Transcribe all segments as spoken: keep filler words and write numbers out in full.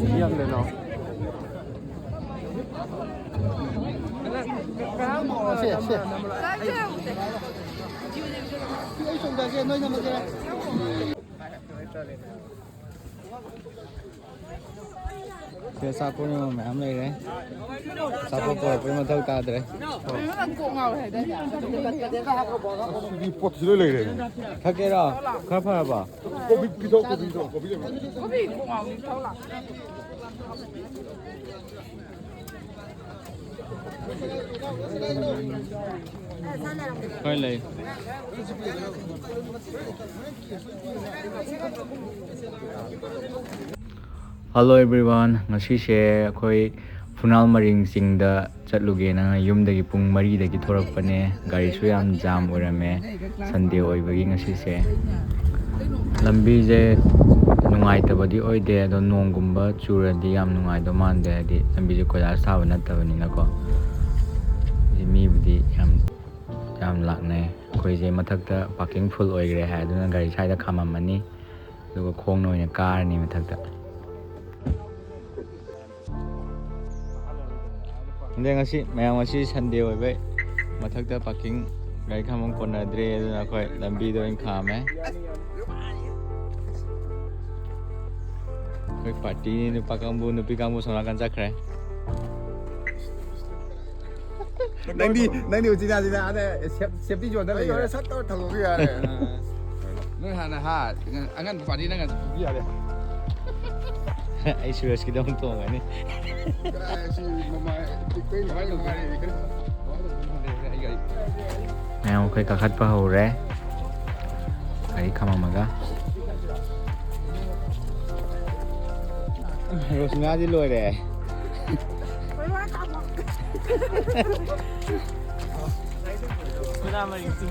ꯁꯤ ꯌꯥꯝ ꯂꯩꯅꯧ꯫ ꯁꯦ, ꯁꯦ꯫ ꯑꯩ ꯆꯣꯡꯊꯒꯦ, ꯅꯣꯏ ꯅꯝꯃꯒꯦ꯫ ꯁꯤ ꯑꯆꯥꯄꯣꯠ ꯃꯌꯥꯝ ꯂꯩꯔꯦ꯫ ꯑꯆꯥꯄꯣꯠ ꯄꯨꯔꯛꯄꯒꯤ ꯃꯊꯧ ꯇꯥꯗ꯭ꯔꯦ꯫ ꯅꯪ ꯀꯣꯛ ꯉꯥꯎꯋꯦ ꯍꯥꯏꯗꯥꯏꯅꯦ? ꯑꯁ, ꯁꯤꯗꯤ ꯄꯣꯠꯁꯤ ꯂꯣꯏ ꯂꯩꯔꯦꯅꯦ꯫ ꯊꯛꯀꯦꯔꯣ? ꯈꯔ ꯐꯔꯕꯣ? ꯀꯣꯕꯤ ꯄꯤꯊꯣꯛ, ꯀꯣꯕꯤ ꯄꯤꯊꯣꯛ, ꯀꯣꯕꯤ ꯂꯩꯕ꯭ꯔꯥ? ꯀꯣꯕꯤ ꯀꯣꯛ ꯉꯥꯎꯋꯦ, ꯊꯛꯎ ꯂꯥꯎ꯫ ꯍꯣꯏ, ꯂꯩ꯫ Hello everyone, ꯉꯁꯤꯁꯦ ꯑꯩꯈꯣꯏ ꯐꯨꯅꯥꯜ ꯃꯔꯤꯡ ꯆꯤꯡꯗ ꯆꯠꯂꯨꯒꯦꯅ ꯌꯨꯝꯗꯒꯤ ꯄꯨꯡ ꯃꯔꯤꯗꯒꯤ ꯊꯣꯔꯛꯄꯅꯦ꯫ ꯒꯥꯔꯤꯁꯨ ꯌꯥꯝ ꯖꯥꯝ ꯑꯣꯏꯔꯝꯃꯦ, ꯁꯟꯗꯦ ꯑꯣꯏꯕꯒꯤ ꯉꯁꯤꯁꯦ꯫ ꯂꯝꯕꯤꯁꯦ ꯅꯨꯡꯉꯥꯏꯇꯕꯗꯤ ꯑꯣꯏꯗꯦ, ꯑꯗꯣ ꯅꯣꯡꯒꯨꯝꯕ ꯆꯨꯔꯗꯤ ꯌꯥꯝ ꯅꯨꯡꯉꯥꯏꯗꯧ ꯃꯥꯟꯗꯦ, ꯍꯥꯏꯗꯤ ꯂꯝꯕꯤꯁꯦ ꯀꯣꯏꯂꯥꯁ ꯊꯥꯕ ꯅꯠꯇꯕꯅꯤꯅꯀꯣ꯫ ꯍꯧꯖꯤꯛ ꯃꯤꯕꯨꯗꯤ ꯌꯥꯝ, ꯌꯥꯝ ꯂꯥꯛꯅꯩ꯫ ꯑꯩꯈꯣꯏꯁꯦ ꯃꯊꯛꯇ parking full ꯑꯣꯏꯈ꯭ꯔꯦ ꯍꯥꯏ, ꯑꯗꯨꯅ ꯒꯥꯔꯤ ꯁ꯭ꯋꯥꯏꯗ ꯈꯥꯝꯃꯝꯃꯅꯤ, ꯑꯗꯨꯒ ꯈꯣꯡꯅ ꯑꯣꯏꯅ ꯀꯥꯔꯅꯤ ꯃꯊꯛꯇ꯫ ꯑꯗꯩ ꯉꯁꯤ ꯃꯌꯥꯝ, ꯉꯁꯤ ꯁꯟꯗꯦ ꯑꯣꯏꯕꯩ ꯃꯊꯛꯇ parking ꯒꯥꯔꯤ ꯈꯥꯝꯕꯝ ꯀꯣꯟꯅꯗ꯭ꯔꯦ, ꯑꯗꯨꯅ ꯑꯩꯈꯣꯏ ꯂꯝꯕꯤꯗ ꯑꯣꯏꯅ ꯈꯥꯝꯃꯦ꯫ ꯑꯩꯈꯣꯏ party ꯅꯤ, ꯅꯨꯄꯥ ꯀꯥꯡꯕꯨ, ꯅꯨꯄꯤ ꯀꯥꯡꯕꯨ ꯁꯣꯝ ꯅꯥꯀꯟ ꯆꯠꯈ꯭ꯔꯦ꯫ ꯅꯪꯗꯤ, ꯅꯪꯗꯤ ꯎꯆꯤꯟ ꯅꯥꯆꯤꯟꯅ ꯑꯥꯗ ꯁꯦꯞ-, safety zone ꯗ ꯑꯩ ꯂꯩꯔꯦ꯫ ꯍꯣꯔꯦꯟ ꯁꯠ ꯇꯧꯔ ꯊꯝꯃꯝꯕ ꯌꯥꯔꯦ꯫ ꯑ, ꯅꯣꯏ ꯍꯥꯟꯅ ꯍꯥ, ꯑꯉꯟꯕ party ꯅꯪ ꯍꯥꯟꯅ ꯄꯨꯕꯤ ꯌꯥꯔꯦ꯫ ꯑꯩ ꯁꯨꯔꯖꯀꯤꯗꯃꯛ ꯇꯣꯡꯉꯅꯤ꯫ ꯀꯗꯥꯏ ꯁꯤ ꯃꯃꯥꯏ ꯄꯤꯛꯄꯩ ꯅꯨꯡꯉꯥꯏ ꯅꯨꯡꯉꯥꯏꯔꯦ꯫ ꯃꯌꯥꯝ ꯑꯩꯈꯣꯏ ꯀꯥꯈꯠꯄ ꯍꯧꯔꯦ꯫ ꯒꯥꯔꯤ ꯈꯥꯝꯃꯝꯃꯒ꯫ ꯔꯣꯁꯅꯥꯗꯤ ꯂꯣꯏꯔꯦ꯫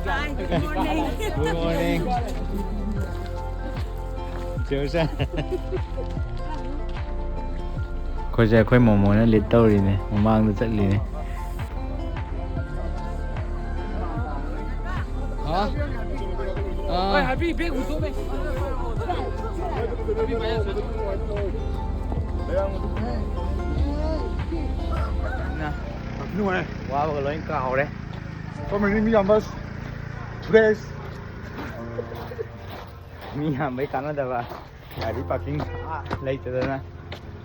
Hi, good morning. Good morning. ꯆꯦ ꯍꯨꯁꯦꯟ꯫ ꯑꯩꯈꯣꯏꯁꯦ ꯑꯩꯈꯣꯏ ꯃꯣꯃꯣꯅ lead ꯇꯧꯔꯤꯅꯦ, ꯃꯃꯥꯡꯗ ꯆꯠꯂꯤꯅꯦ꯫ ꯍꯥ? ꯑꯥ꯫ ꯍꯣꯏ, ꯍꯥꯏꯕꯤ, bag ꯍꯨꯟꯗꯣꯛꯑꯝꯃꯦ꯫ ꯅꯨꯡꯉꯥꯏ꯫ ꯋꯥꯕꯒ ꯂꯣꯏ ꯀꯥꯎꯔꯦ꯫ ꯁꯣꯝꯗꯗꯤ ꯃꯤ ꯌꯥꯝꯕ꯫ ꯐ꯭ꯔꯦꯁ꯫ ꯃꯤ ꯌꯥꯝꯕꯩ ꯀꯥꯟꯅꯗꯕ꯫ ꯒꯥꯔꯤ ꯄꯥꯔꯀꯤꯡ ꯂꯩꯇꯗꯅ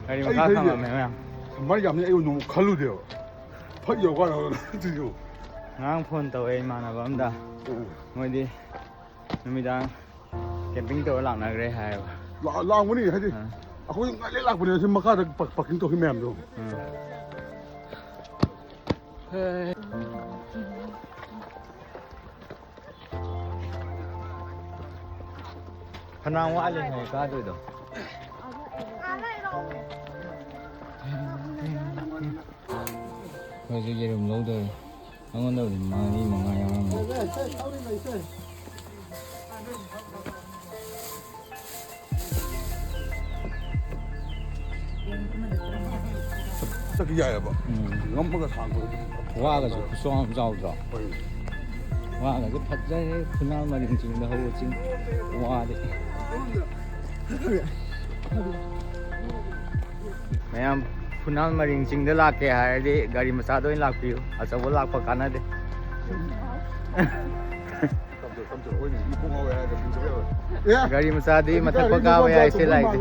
ꯒꯥꯔꯤ ꯑꯩ ꯃꯈꯥ ꯈꯜꯂꯤꯁꯦ, ꯊꯝꯃꯝꯃꯦ ꯃꯌꯥꯝ꯫ ꯃꯔꯤ ꯌꯥꯝꯅꯤ ꯑꯩ ꯅꯣꯡꯃ ꯈꯜꯂꯨꯗꯦꯕ꯫ ꯐꯠ ꯌꯧꯀꯥꯟꯗ ꯑꯗꯨꯁꯨ꯫ ꯉꯔꯥꯡ ꯐꯣꯟ ꯇꯧꯋꯦ ꯏꯃꯥꯟꯅꯕ ꯑꯝꯗ꯫ ꯎꯝ꯫ ꯃꯣꯏꯗꯤ ꯅꯨꯃꯤꯗꯥꯡ ꯀꯦꯝꯄꯤꯡ ꯇꯧꯔ ꯂꯥꯛꯅꯈ꯭ꯔꯦ ꯍꯥꯏꯌꯦꯕ꯫ ꯂꯥ-, ꯂꯥꯛꯑꯝꯒꯅꯤ ꯍꯥꯏꯗꯤ꯫ ꯑꯥ꯫ ꯑꯩꯈꯣꯏ ꯉꯜꯂꯦ ꯂꯥꯛꯄꯅꯦ ꯁꯤ ꯃꯈꯥꯗ ꯄꯥ-, ꯄꯥꯔꯀꯤꯡ ꯇꯧꯈꯤ ꯃꯌꯥꯝꯗꯣ꯫ ꯑꯥ꯫ ꯐꯅꯌꯥꯝ ꯋꯥꯠꯂꯤ ꯍꯥꯏ ꯀꯥꯗꯣꯏꯗꯣ꯫ ꯑꯩꯈꯣꯏꯁꯨ ꯌꯦꯔꯨꯝ ꯂꯧꯗꯣꯏꯔꯦ꯫ ꯑꯩꯉꯣꯟꯗꯕꯨꯗꯤ ꯃꯔꯤ ꯃꯉꯥ ꯌꯥꯎꯔꯝꯃꯦ꯫ ꯆꯠꯈꯤ ꯌꯥꯏꯑꯕ꯫ ꯎꯝ꯫ ꯉꯝꯃꯒ ꯁꯥꯡꯕꯗꯣ꯫ ꯋꯥꯒꯁꯨ ꯈꯨꯆꯥꯎ ꯑꯃ ꯆꯥꯎꯗ꯭ꯔꯣ? ꯍꯣꯏ꯫ ꯋꯥꯒꯁꯨ ꯐꯖꯔꯦ, ꯐꯨꯅꯥꯜ ꯃꯔꯤꯡ ꯆꯤꯡꯗ ꯍꯧꯕ ꯆꯤꯡ ꯋꯥꯗꯤ꯫ ꯃꯌꯥꯝ ꯐꯨꯅꯥꯜ ꯃꯔꯤꯡ ꯆꯤꯡꯗ ꯂꯥꯛꯀꯦ ꯍꯥꯏꯔꯗꯤ ꯒꯥꯔꯤ ꯃꯆꯥꯗ ꯑꯣꯏꯅ ꯂꯥꯛꯄꯤꯌꯨ, ꯑꯆꯧꯕ ꯂꯥꯛꯄ ꯀꯥꯟꯅꯗꯦ꯫ ꯇꯞ ꯇꯞ ꯇꯞ ꯇꯞ ꯑꯩꯈꯣꯏꯅ ꯃꯤ ꯀꯣꯛ ꯉꯥꯎꯋꯦ ꯍꯥꯏꯔꯒ ꯆꯤꯡꯗ ꯂꯩꯔꯣꯏ꯫ ꯑꯦ? ꯒꯥꯔꯤ ꯃꯆꯥꯗꯤ ꯍꯧꯖꯤꯛ ꯃꯊꯛ ꯒꯥꯔꯤ ꯄꯀꯥ ꯃꯌꯥꯏ ꯁꯤ ꯂꯥꯛꯏꯁꯦ꯫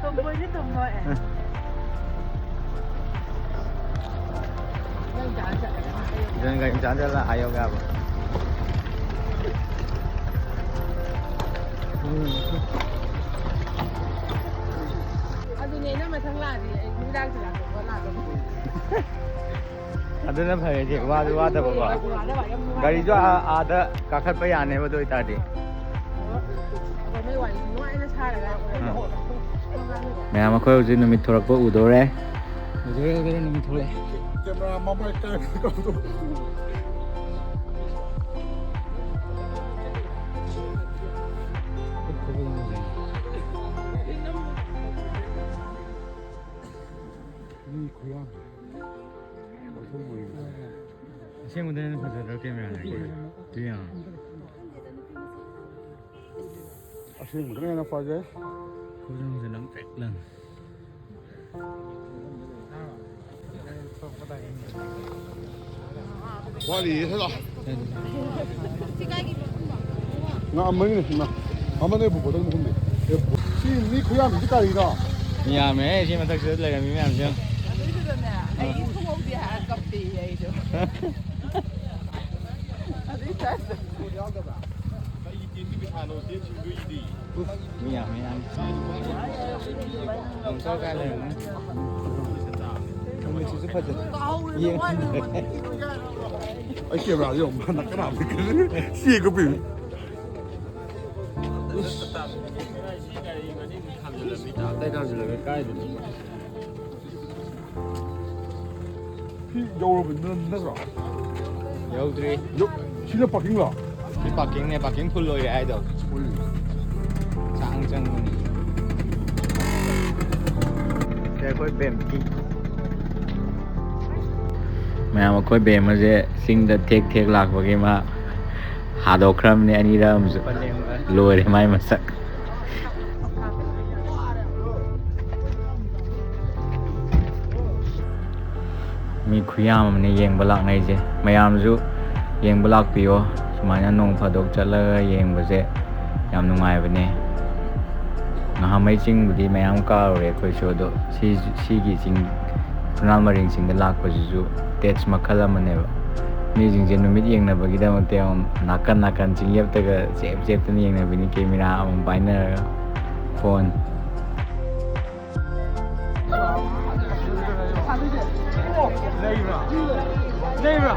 ꯇꯨꯝꯕꯣꯏꯅ ꯇꯨꯝꯃꯣꯏ꯫ ꯅꯪ ꯆꯥꯔ ꯆꯠꯂꯒ ꯍꯥꯏꯌꯣ꯫ ꯑꯗꯨꯅ ꯒꯥꯔꯤ ꯃꯆꯥꯗ ꯂꯥꯛꯑ ꯌꯧ ꯌꯥꯕ꯫ ꯑꯗꯨꯅꯦ, ꯅꯪ ꯃꯊꯪ ꯂꯥꯛꯑꯗꯤ ꯑꯩ ꯅꯨꯃꯤꯗꯥꯡꯁꯨ ꯂꯥꯛꯀꯦꯀꯣ, ꯂꯥꯛꯀꯦ꯫ ꯑꯗꯨꯅ ꯐꯔꯦ ꯏꯆꯦ, ꯋꯥꯁꯨ ꯋꯥꯗꯕꯀꯣ꯫ ꯋꯥꯗꯕ ꯌꯥꯝ ꯅꯨꯡꯉꯥꯏ꯫ ꯒꯥꯔꯤꯁꯨ ꯑꯥ, ꯑꯥꯗ ꯀꯥꯈꯠꯄ ꯌꯥꯅꯦꯕ ꯑꯗꯨ ꯑꯣꯏꯇꯥꯔꯗꯤ꯫ ꯑꯩꯈꯣꯏ ꯃꯩ ꯋꯥꯔꯤ ꯅꯨꯡꯉꯥꯏꯅ ꯁꯥꯔꯒ꯫ ꯎꯝ꯫ ꯃꯌꯥꯝ ꯑꯩꯈꯣꯏ ꯍꯧꯖꯤꯛ ꯅꯨꯃꯤꯠ ꯊꯣꯔꯛꯄ ꯎꯗꯧꯔꯦ꯫ ꯎꯗꯧꯔꯦ, ꯎꯗꯧꯔꯦ, ꯅꯨꯃꯤꯠ ꯊꯣꯛꯂꯛꯑꯦ꯫ ꯀꯦꯃꯦꯔꯥ ꯃꯃꯥꯏ ꯀꯥꯏ ꯀꯧꯗꯧ꯫ ꯃꯤ ꯈꯨꯌꯥꯝꯁꯦ꯫ ꯑꯁꯦꯡꯕꯗ ꯍꯦꯟꯅ ꯐꯖꯗ꯭ꯔꯣ ꯀꯦꯃꯦꯔꯥꯗꯒꯤ? ꯑꯗꯨ ꯌꯦꯡꯉꯣ꯫ ꯁꯦꯡꯕꯗꯅ ꯍꯦꯟꯅ ꯐꯖꯩ꯫ ꯈꯨꯖꯨꯝꯁꯦ ꯂꯪ ꯇ꯭ꯔꯤꯛ ꯂꯪ꯫ ꯋꯥꯠꯂꯤꯌꯦ ꯁꯤꯗ꯫ ꯉꯥ ꯑꯃꯅꯤꯅꯦ ꯉꯥ꯫ ꯑꯃꯅ ꯄꯨꯄꯗ ꯃꯈꯨꯝꯗꯤ꯫ ꯁꯤ ꯃꯤ ꯈꯨꯌꯥꯝꯁꯤꯗꯤ ꯀꯔꯤꯅꯣ? ꯃꯤ ꯌꯥꯝꯃꯦ ꯁꯤ ꯃꯊꯛꯁꯤꯗ ꯂꯩꯔꯝꯃꯤ ꯃꯌꯥꯝꯁꯦ꯫ ꯑꯗꯨꯏꯗꯨꯗꯅꯦ ꯑꯩ ꯊꯣꯛꯍꯧꯗꯦ ꯍꯥꯏꯔ ꯀꯞꯄꯦꯌꯦ ꯑꯩꯗꯣ꯫ ꯑꯗꯨꯏ ꯇꯥꯏꯞꯇ꯫ ꯃꯤ ꯌꯥꯝꯃꯦ ꯌꯥꯝꯃꯦ꯫ ꯅꯨꯡꯁꯥ ꯀꯥꯏ ꯂꯩꯔꯝꯃꯦ꯫ ꯅꯨꯃꯤꯠꯁꯤꯁꯨ ꯐꯖꯅ ꯌꯦꯡ꯫ ꯑꯩ ꯀꯦꯃꯦꯔꯥꯗ ꯌꯦꯡꯉꯣ ꯃꯥ ꯅꯥꯀꯟ ꯅꯥꯝꯗ ꯆꯦꯟꯒ ꯄꯤꯕ꯫ ꯁꯤ ꯌꯧꯔꯕ ꯅꯠꯇ꯭ꯔꯣ? ꯌꯧꯗ꯭ꯔꯤ꯫ ꯌꯧ-, ꯁꯤꯅ ꯄꯥꯔꯀꯤꯡꯂꯣ? ꯁꯤ ꯄꯥꯔꯀꯤꯡꯅꯦ, ꯄꯥꯔꯀꯤꯡ ꯐꯨꯜ ꯑꯣꯏꯔꯦ ꯍꯥꯏꯗꯣ꯫ ꯎꯝ꯫ ꯁꯥꯡ ꯆꯪꯕꯅꯤ꯫ ꯁꯤ ꯑꯩꯈꯣꯏ ꯕꯦꯝꯀꯤ꯫ ꯃꯌꯥꯝ ꯑꯩꯈꯣꯏ ꯕꯦꯝꯃꯁꯦ ꯆꯤꯡꯗ ꯊꯦꯛ ꯊꯦꯛ ꯂꯥꯛꯄꯒꯤ ꯃꯥ ꯍꯥꯗꯣꯛꯈ꯭ꯔꯕꯅꯤ ꯑꯅꯤꯔꯛ ꯑꯃꯁꯨ꯫ ꯂꯣꯏꯔꯦ ꯃꯥꯏ ꯃꯁꯛ꯫ ꯃꯤ ꯈꯨꯌꯥꯝ ꯑꯃꯅꯤ ꯌꯦꯡꯕ ꯂꯥꯛꯅꯩꯁꯦ꯫ ꯃꯌꯥꯝꯁꯨ ꯌꯦꯡꯕ ꯂꯥꯛꯄꯤꯌꯣ꯫ ꯁꯨꯃꯥꯏꯅ ꯅꯣꯡ ꯐꯥꯗꯣꯛ ꯆꯠꯂꯒ ꯌꯦꯡꯕꯁꯦ ꯌꯥꯝ ꯅꯨꯡꯉꯥꯏꯕꯅꯦ꯫ ꯉꯍꯥꯃꯩ ꯆꯤꯡꯕꯨꯗꯤ ꯃꯌꯥꯝ ꯀꯥꯔꯨꯔꯦ ꯑꯩꯈꯣꯏꯁꯨ, ꯑꯗꯣ ꯁꯤ, ꯁꯤꯒꯤ ꯆꯤꯡ ꯐꯨꯅꯥꯜ ꯃꯔꯤꯡ ꯆꯤꯡꯗ ꯂꯥꯛꯄꯁꯤꯁꯨ ꯇꯦꯁ ꯃꯈꯜ ꯑꯃꯅꯦꯕ꯫ ꯃꯤꯁꯤꯡꯁꯦ ꯅꯨꯃꯤꯠ ꯌꯦꯡꯅꯕꯒꯤꯗꯃꯛꯇ ꯌꯦꯡꯉꯣ, ꯅꯥꯀꯟ ꯅꯥꯀꯟ ꯆꯤꯡꯂꯦꯞꯇꯒ ꯆꯦꯞ ꯆꯦꯞꯇꯅ ꯌꯦꯡꯅꯕꯤꯅꯤ, ꯀꯦꯃꯦꯔꯥ ꯑꯃꯨꯛ ꯄꯥꯏꯅꯔꯒ ꯐꯣꯟ꯫ ꯂꯩꯕ꯭ꯔꯥ? ꯂꯩꯕ꯭ꯔꯥ?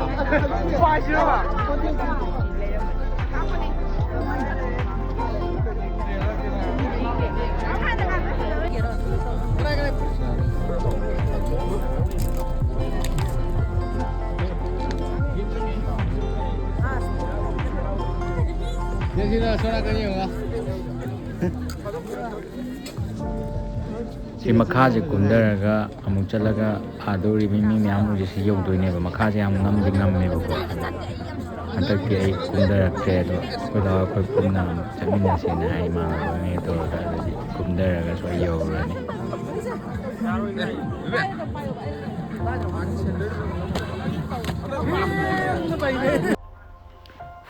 ꯄꯥꯏꯁꯤꯔꯕ? ꯁꯤ ꯃꯈꯥꯁꯦ ꯀꯨꯝꯊꯔꯒ ꯑꯃꯨꯛ ꯆꯠꯂꯒ ꯑꯥꯗ ꯎꯔꯤꯕ ꯃꯤ ꯃꯌꯥꯝ ꯎꯔꯤꯁꯦ ꯁꯤ ꯌꯧꯗꯣꯏꯅꯦꯕ꯫ ꯃꯈꯥꯁꯦ ꯌꯥꯝ ꯉꯝꯗꯤ ꯉꯝꯃꯦꯕꯀꯣ꯫ ꯍꯟꯗꯛꯇꯤ ꯑꯩ ꯀꯨꯝꯊꯔꯛꯇ꯭ꯔꯦ, ꯑꯗꯣ ꯑꯩꯈꯣꯏ ꯗꯥ ꯑꯩꯈꯣꯏ ꯄꯨꯟꯅ ꯑꯃꯨꯛ ꯆꯠꯃꯤꯟꯅꯁꯦꯅ ꯍꯥꯏ, ꯏꯃꯥꯟꯅꯕ ꯑꯅꯤꯒ ꯇꯧꯔꯒ꯫ ꯑꯗꯨꯗꯤ ꯀꯨꯝꯊꯔꯒ ꯁ꯭ꯋꯥꯏ ꯌꯧꯔꯨꯔꯅꯤ꯫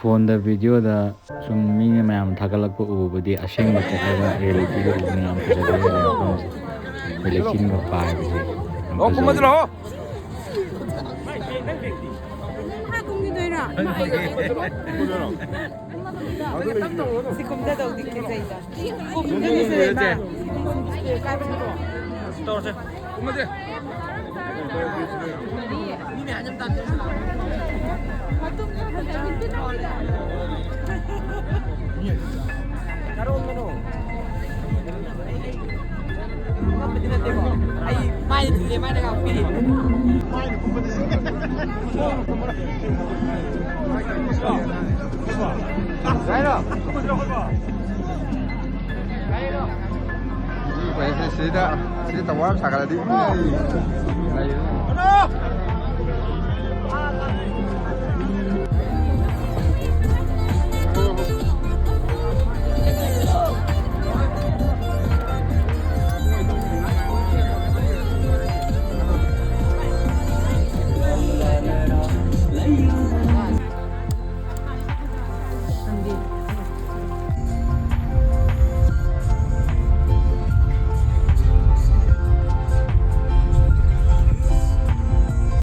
ꯐꯣꯟꯗ, ꯚꯤꯗꯤꯑꯣꯗ ꯁꯨꯝ ꯃꯤꯅ ꯃꯌꯥꯝ ꯊꯥꯒꯠꯂꯛꯄ ꯎꯕꯗꯤ ꯑꯁꯦꯡꯕ ꯆꯠꯂꯒ ꯔꯤꯌꯦꯂꯤꯇꯤꯗ ꯎꯕꯅ ꯌꯥꯝ ꯐꯖꯕ ꯍꯦꯜꯂꯦ ꯃꯐꯝꯁꯦ꯫ ꯑꯩꯈꯣꯏ ꯂꯩꯆꯤꯟꯒ ꯄꯥꯏꯕꯁꯦ ꯌꯥꯝ ꯐꯖꯩ꯫ ꯁꯤ ꯀꯨꯝꯊꯗꯧꯗꯤ ꯀꯤꯖꯩꯗ꯫ ꯀꯨꯝꯊꯗꯧꯁꯦ ꯂꯩꯃ꯫ ꯇꯧꯔꯁꯦ꯫ ꯀꯨꯝꯃꯁꯦ꯫ ꯑꯩ ꯃꯥꯏꯗ ꯊꯤꯜꯂꯦ, ꯃꯥꯏꯗ ꯉꯥꯛꯄꯤꯔꯤ꯫ ꯁꯤꯗ, ꯁꯤꯗ ꯇꯋꯥꯔ ꯑꯃ ꯁꯥꯒꯠꯂꯗꯤ꯫